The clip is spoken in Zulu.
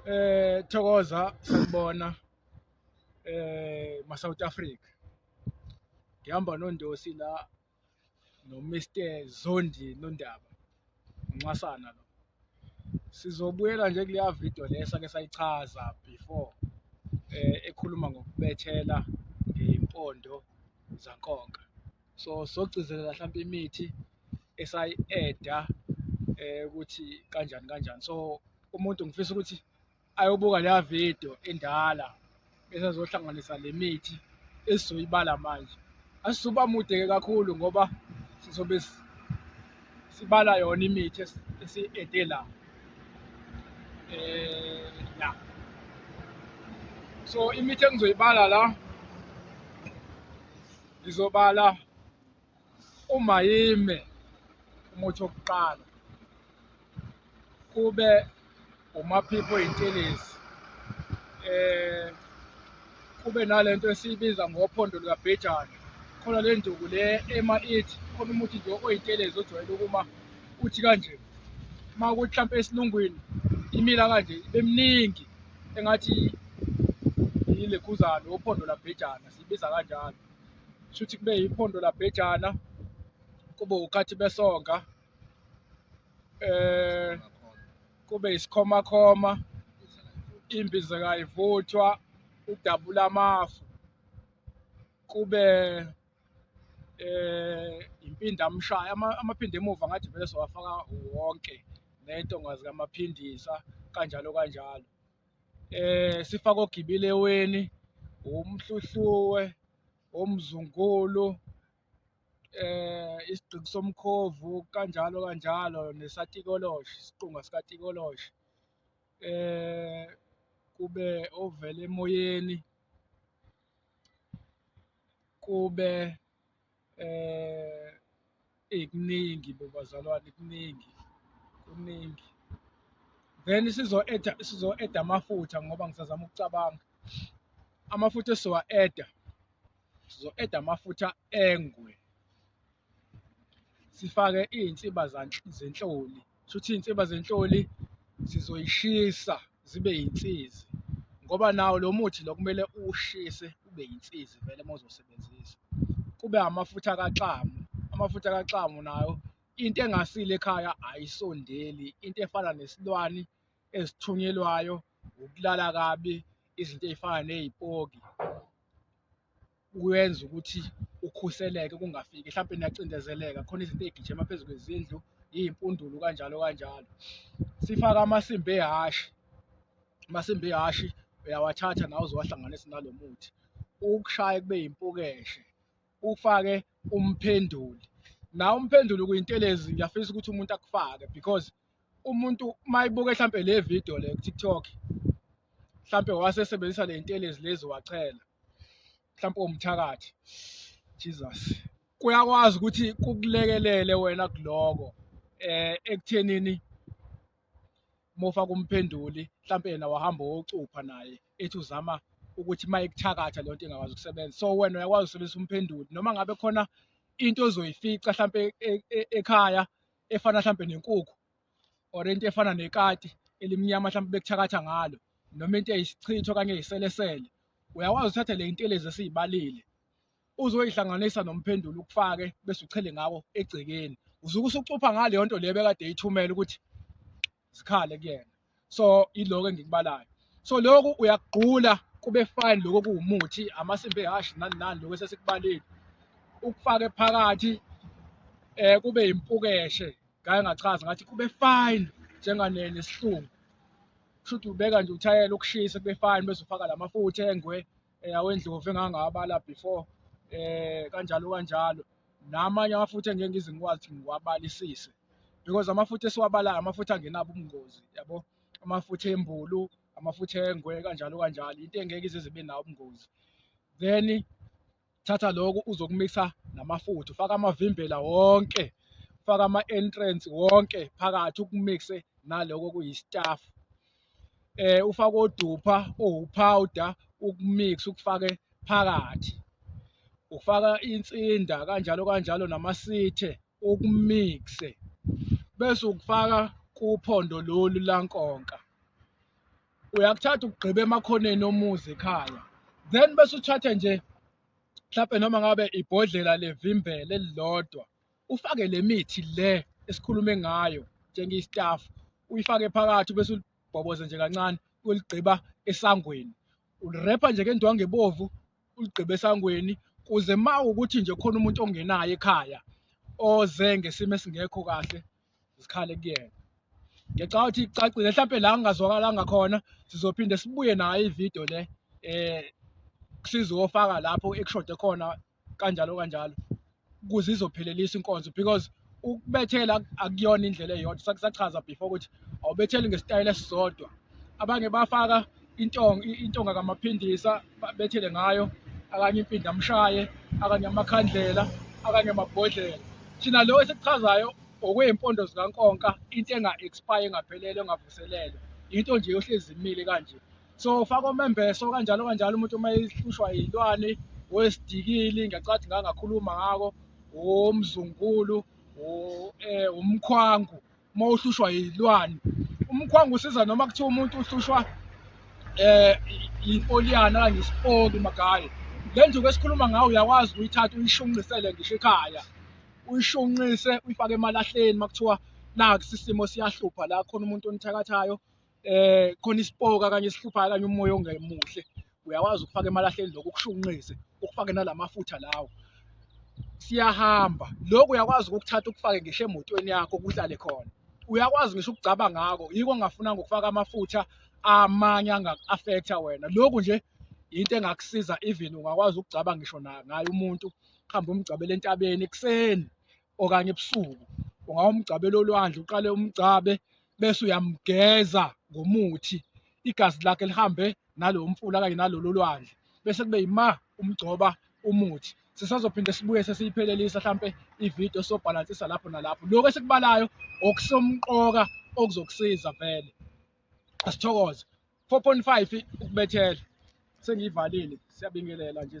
Thokoza sanibona ma South Africa. Ngihamba noNdosi la no Mr Zondi Nondaba. Unxasana lo. Sizobuyela nje kuleya video le esake sayichaza before ekhuluma ngokubethela ngey'mpondo zankonka. So sogcizelela hlampe imithi esayi-add-a ukuthi kanjani kanjani. So umuntu ngifisa ukuthi ayobuka leya video endala bese ezohlanganisa le mithi esizoyibala manje. Asizuba mude-ke kakhulu ngoba sizobe sibala yona imithi esi-add-e la. Ya. So imithi engizoyibala la ngizobala umayime umuthi wokuqala, kube umaphiphi oyintelezi, kube nalento esiyibiza ngophondo lukabhejane. Khona le nduku le ema ithi khona umuthi nje oyintelezi ojwayele ukuma uthi kanje, uma kuthi hlampe esilungwini imila kanje ibe miningi engathi yilekhuzana uphondo labhejana siyibiza kanjalo. Shuthi kube yiphondo labhejana, kube ukhathi besonga, kube isikhomakhoma, imbiza kayivuthwa, udabula amafu, kube impindamshaye, amaphinde emuva ngathi vele sowafaka wonke ney'ntonga zikamaphindisa kanjalo kanjalo. Sifake ogibileweni, umhluhluwe, umzungulu, isigqiki somkhovu kanjalo kanjalo nesatikoloshe, isiqunga sikatikoloshe. Kube ovela emoyeni, kube eyi kuningi bo bazalwane kuningi, kuningi. Then sizo-add-a sizo-add-a amafutha ngoba ngisazama ukucabanga. Amafutha esizowa-add-a, sizo-add-a amafutha engwe, sifake iy'nsiba zenhloli, shuthi iy'nsiba zenhloli sizoyishisa zibe yinsizi ngoba nawo lo muthi lo kumele uwushise ube yinsizi vele uma uzosebenzisa. Kube amafutha kaxamu, amafutha kaxamu nayo into engasile ekhaya ayisondeli, into efana nesilwane esithunyelwayo, ukulala kabi, izinto ey'fana ney'poki. Kuyenza ukuthi ukhuseleke kungafiki hlampe niyacindezeleka khona izinto ey'gijima phezu kwezindlu, iy'mpundulu kanjalo kanjalo. Sifake amasimba ehhashi, amasimba ehhashi uyawathatha nawe uzowahlanganisa nalo muthi, ukushaye kube yimpukeshe, ufake umphenduli. Nawo umphenduli kuyintelezi ngiyafisa ukuthi umuntu akufake because umuntu uma ebuke hlampe le video le ku-TikTok hlampe wasesebenzisa le ntelezi lezi wachela mhlawumpe umthakathi Jesus kuyakwazi ukuthi kukulekelele wena kuloko ekuthenini mofaka umphenduli mhlampe yena wahamba wocupha naye ethi uzama ukuthi uma ekuthakatha leyo nto ingakwazi ukusebenza. So wena uyakwazi ukusebenzisa umphenduli noma ngabe khona into ozoyifica hlampe ekhaya efana hlampe nenkukhu or into efana nekati elimnyama hlampe bekuthakatha ngalo noma into eyisichitho okanye eyiselesele, uyakwazi uthathe le intelezi esiyibalile uzoyihlanganisa nomphendulo ukufake bese uchele ngawo egcekeni, uzuke usucupha ngaleyo nto le bekade eyithumela ukuthi zikhale kuyena. So iloko engikubalayo. So lokhu uyakugqula kube fine lokho kuwumuthi amasimba ehhashi nani nani lokho esesikubalile ukufake phakathi kube impukeshe ngake ngachaza ngathi kube fine njengane nesihlungu kushuthi ubeka nje uthayela ukushisa kube fine bese ufaka lamafutha engwe awendlovu engangawabala before kanjalo kanjalo namanye amafutha engeke ngize ngikwazi ukuthi ngiwabalisise because amafutha esiwabalayo amafutha angenabo ubungozi yabo, amafutha embulu, amafutha engwe kanjalo kanjalo, into engeke ize zibe nawo ubungozi. Then thatha lokhu uzokumiksa namafutha, ufake amavimbela wonke, ufake ama-entrance wonke phakathi ukumikse naloko okuyi-stuff. Ufake odupha owuphawuda ukumikse ukufake phakathi, ufaka insinda kanjalo kanjalo namasithe ukumikse bese ukufaka kuphondo lolu lankonka. Uyakuthatha ukugqiba emakhoneni omuzi ekhaya, then bese uthathe nje mhlampe noma ngabe ibhodlela levimbela elilodwa, ufake le mithi le esikhulume ngayo njenge-staff, uyifake phakathi bese ulibhoboze nje kancane uyoligqiba esangweni. Ulirepha nje ngendwangu ebovu uligqibe esangweni kuze uma ukuthi nje khona umuntu ongenayo ekhaya oze ngesimo esingekho kahle zikhale kuyena. Ngiyacabanga ukuthi icacile mhlampe la kungazwakalanga khona sizophinde sibuye nayo ividiyo le sizofaka lapho ekushode khona kanjalo kanjalo ukuze izophelelisa inkonzo because ukubethela akuyona indlela eyodwa. Sachaza before ukuthi awubetheli ngesitayela esisodwa. Abanye bafaka intonga intonga kamaphindisa bethele ngayo, akanye impinda amshaye, akanye amakhandlela, akanye amabhodlela. Thina lo esikuchazayo okwey'mpondo zikaNkonka into enga-expire engaphelele engavuselelwa into nje yohlezi imile kanje. So faka omembeso kanjalo kanjalo umuntu uma ehlushwa iy'lwane owesidikili ngiyacabanga ukuthi ngangakhuluma ngako, omzungulu, umkhwangu uma uhlushwa yilwane. Umkhwangu usiza noma kuthiwa umuntu uhlushwa impoliyana okanye isipoki magaye. Le nduku esikhuluma ngayo uyakwazi ukuyithatha uyishunqisele ngisho ekhaya, uyishunqise uyifake emalahleni uma kuthiwa naku isimo siyahlupha la khona umuntu onithakathayo khona isipoka kanye esihluphayo kanye umoya ongemuhle uyakwazi ukufaka emalahleni lokhu ukushunqise ukufake nalamafutha lawo siyahamba lokhu uyakwazi ukukuthatha ukufake ngisho emotweni yakho kuhlale khona uyakwazi ngisho ukugcaba ngako yiko ngingafunanga ukufaka amafutha amanye angaku-affect-a wena lokhu nje into engakusiza even ungakwazi ukugcaba ngisho ngaye umuntu uhambe umgcabele entabeni ekuseni okanye ebusuku ungawumgcabela olwandle uqale umgcabe bese uyamgeza ngomuthi igazi lakhe lihambe nalowo mfula kanye nalolu lwandle bese kube yima umgcoba umuthi. Sisazophinde sibuye sesiyiphelelisa hlampe ividiyo sobhalansisa lapho nalapho. Lokhu esikubalayo okusomqoka okuzokusiza vele. Asithokoze. 4.5 ukubethela. Sengiyivalile siyabingelela nje.